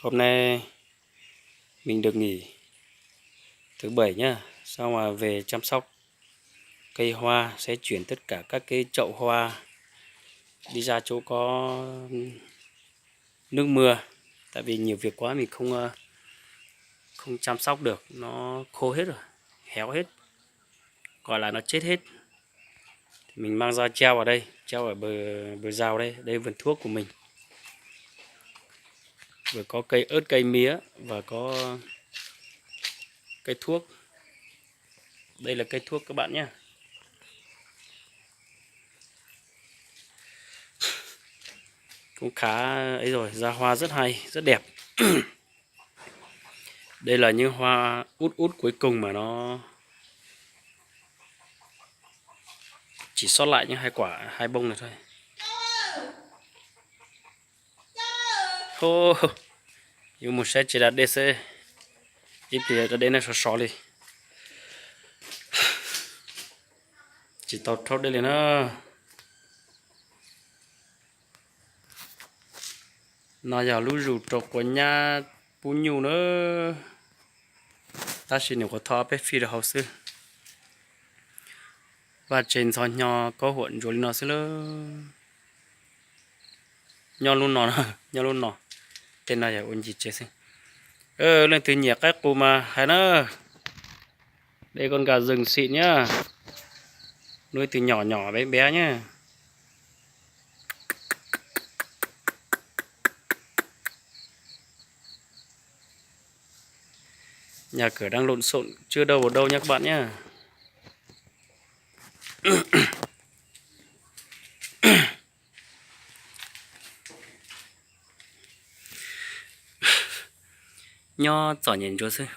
Hôm nay mình được nghỉ thứ bảy nhá, xong là về chăm sóc cây hoa, sẽ chuyển tất cả các cái chậu hoa đi ra chỗ có nước mưa. Tại vì nhiều việc quá mình không ờ, không chăm sóc được, nó khô hết rồi, héo hết, gọi là nó chết hết. Thì mình mang ra treo ở đây, treo ở bờ bờ rào đây, đây vườn thuốc của mình. Vừa có cây ớt, cây mía và có cây thuốc. Đây là cây thuốc các bạn nhé. Cũng khá ấy rồi, ra hoa rất hay, rất đẹp. Đây là những hoa út út cuối cùng mà nó chỉ sót lại những hai quả, hai bông này thôi. Ô, yuav mus saib tsev da dej xwb, ib pliag da dej no sov sov li, tsis tau rhaub dej li na. No yog lub zus rau quav nyab pub nyuj na, tab sis nws quav tho peb fij rau hauv xwb. Vaj tsev ntxhov hnyo kaub huam ntsuav li no xwb lawm. Nyob lub no, nyob lub no, tej no yog ua ncig tsev xwb. Leej twg nyiam qaib qus mas hais na. Đây con gà rừng xịn nhá. Nuôi từ nhỏ nhỏ bé bé nhá. Nhà cửa đang lộn xộn, chưa đâu vào đâu nha các bạn nhá. Nyob txom nyem ntsuav xwb.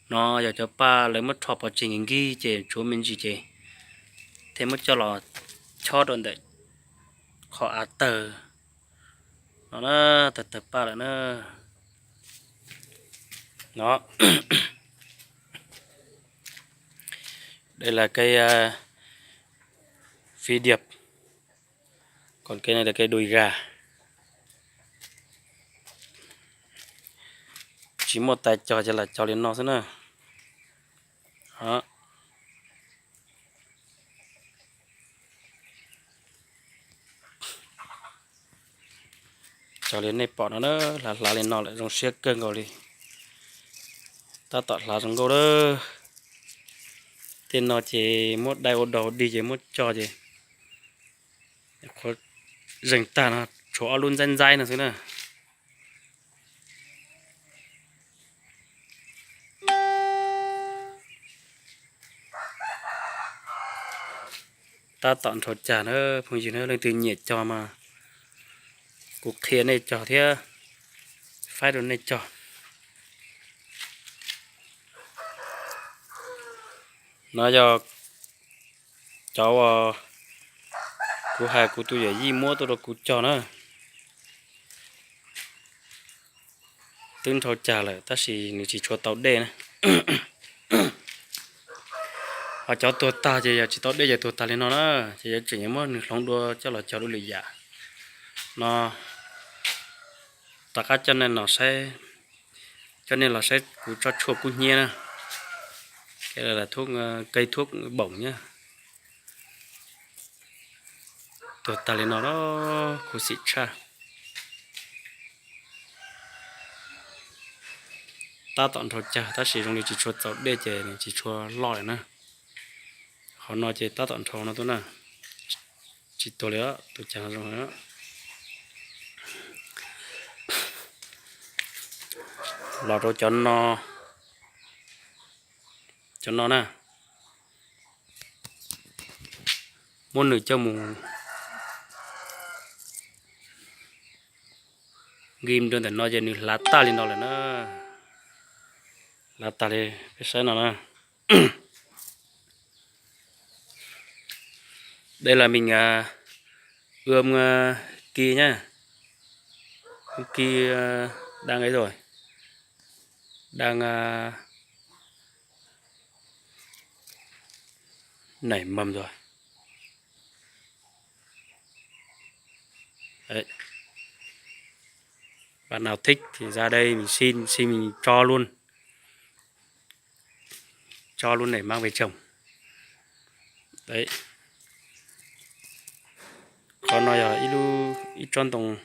No yog cov paj lawv muab rho pov tseg nkig ces tshuav me ntsis ces thiaj muab coj los chob rau ntawm qhov av tawg no na, tawg tawg paj lawm na. No, đây là cây phi điệp, còn cây này là cây đùi gà. Tsis muaj tais cog ces lam cog li no xwb na. Cog li nej pom no na, hlav hlav li no lawm zoo siab kawg nkaus li. Tab tom hlav zoo nkauj lawm. Tej no ces muab dai ua dog dig ces muab cog ces qhuav zeeg tag no tshuav ob lub ntxaib ntxaib no xwb na. Tab tom nrhau cag na phooj ywg na, leej twg nyiam cog mas kuv qhia nej cog thiab faib rau nej cog. No yog cov uas kuv hais kuv tus yawm yij muab tuaj rau kuv cog na. Twb nrhau cag lawm tab sis nws tsis tshua tau dej na. Ho cov tuag tag ces yog tsis tau dej ces tuag tag li no na, ces yuav tsum yuav muab nws hloov dua coj los cog dua lwm yam. No rov qab coj nej los saib, coj nej los saib kuv tsob tshuaj kub hnyiab na. Cái này là thuốc, cây thuốc bổng nhá. Tuag tag li no los khuv xim tshaj. Tab tom nrhau cag tab sis zoo li tsis tshua txaus dej ces nws tsis tshua loj lawm na. Qhov no ces tab tom nrhau no tuaj na. Tsis tuag li, tus cag no zoo. Los rau cov no, cov no na, muab nws coj mus nkim rau ntawm no ces nws hlav tag li no lawm na. Hlav tag li, peb saib no na. Đây là mình à, ươm à, ki nhá. Ươm ki à, đang ấy rồi. Đang à, nảy mầm rồi. Đấy. Bạn nào thích thì ra đây mình xin, xin mình cho luôn, cho luôn để mang về trồng. Đấy. Qhov no yog ib lub, ib tsob ntoo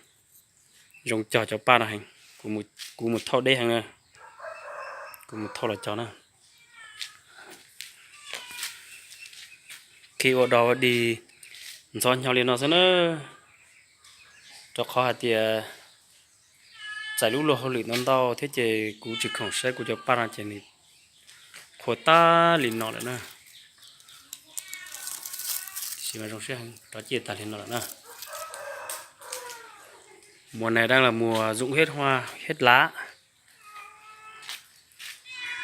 zoo cog cov paj no heev. Kuv mus thauj deb heev na. Kuv mus thauj los cog na. Khi ua dog ua dig ntxhov hnyo li no xwb na, rau qhov hais tias txais lub luag hauj lwm ntau ntau thiab ces kuv tsis khoom saib kuv cov paj no ces nws qhuav tag li no lawm na. Tab sis mas zoo siab heev, rov ciaj tag li no lawm na. Mùa này đang là mùa rụng hết hoa, hết lá.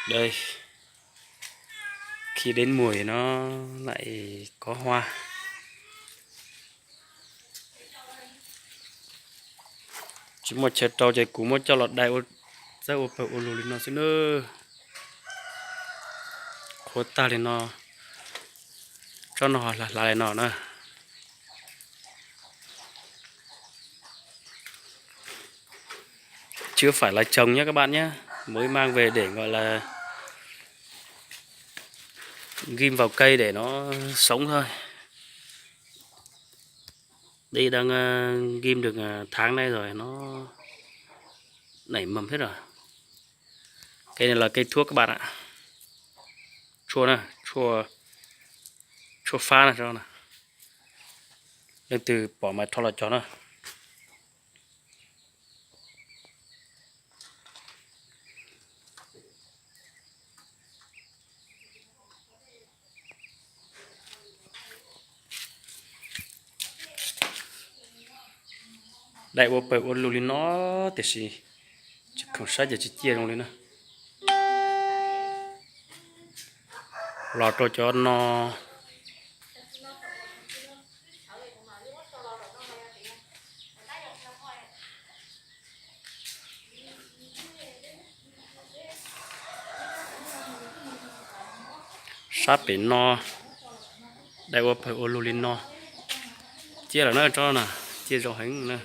Đây, khi đến mùa thì nó lại có hoa. Tsis muaj chaw rau ces kuv muab coj los dai ua txawb ua pawg ua lug li no xwb na. Qhuav tag li no, tsob no ho hlav hlav li no na. Chứ không phải là trồng nhé các bạn nhé. Mới mang về để gọi là ghim vào cây để nó sống thôi. Đây đang ờ, ghim được ờ, tháng nay rồi nó nảy mầm hết rồi. Cây này là cây thuốc các bạn ạ. Chua nè, chua, chua phá nè cho nè. Leej twg pom mas rho los cog na. Dai ua pawg ua lug li no tiam sis tsis khoom saib ces tsis ciaj zoo li na. Los rau cov no. Sab pem no dai ua pawg ua lug li no. Ciaj lawm na, tsob na, ciaj zoo heev na.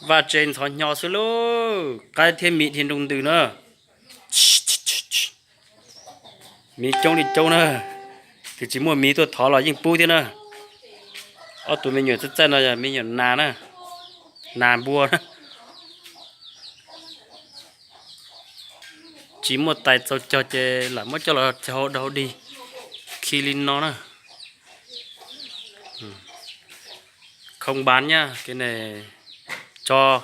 Vaj tse ntxhov hnyo xwb lauj, qaib thiab miv dhia nroo ntws na. Miv coob li coob na, twb tsis muaj miv tuaj thov los yeej pub thiab na. Ob tug me nyuam txaij txaij no yog me nyuam nas na, nas npua na. Tsis muaj tais txaus cog ces lam muab coj los cog ua dog dig khi li no na. Không bán nhá, cái này cho,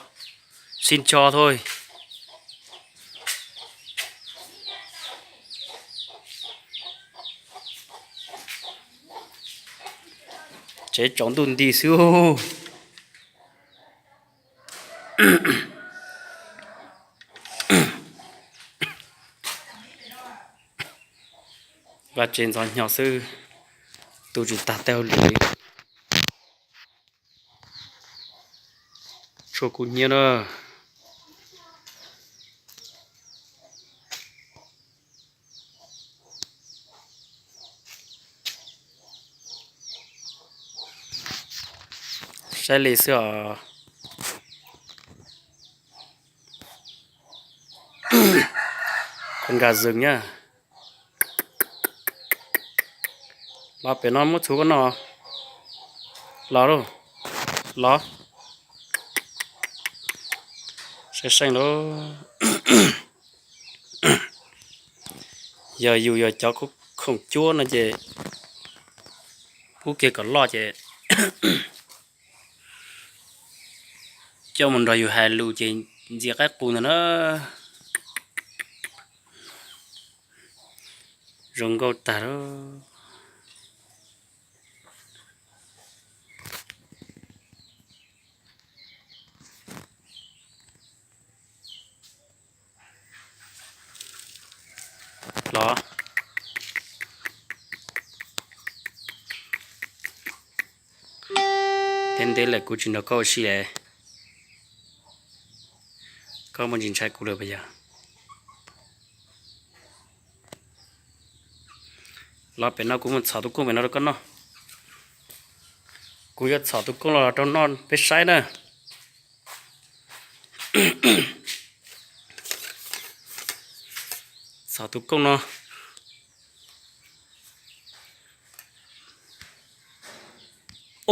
xin cho thôi. Tsev tsaus ntuj nti xwb. Vaj tse ntxhov hnyo xwb, tu tsis tag tej hauj lwm li. Tshuaj kub hnyiab na. Saib li xwb os. Con gà rừng nhá. Los pem no muab txhuv koj no. Los lauj. Los. Seej seej lauj. Yog yus yog cov khoom cuab no ces pub kiag kom loj ces coj mus nrog yus hais lus ces ntxias qaib qus ntag na. Zoo nkauj tag lauj. Los. Thiab ntev lawm kuv tsis nrog koj ua si lawm. Koj muaj ntsis ntshai kuv lawm puas yog? Los pem no kuv mus txhom tus kuj pem no rau koj noj. Kuv yuav txhom tus kooj los rau noj peb saib na. Txhom tus kooj no.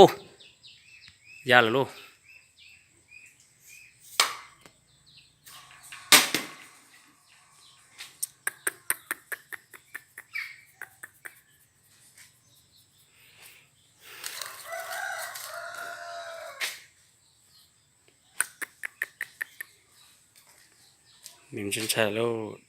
Ub, ya lawm lauj. Nws ntshai ntshai lauj.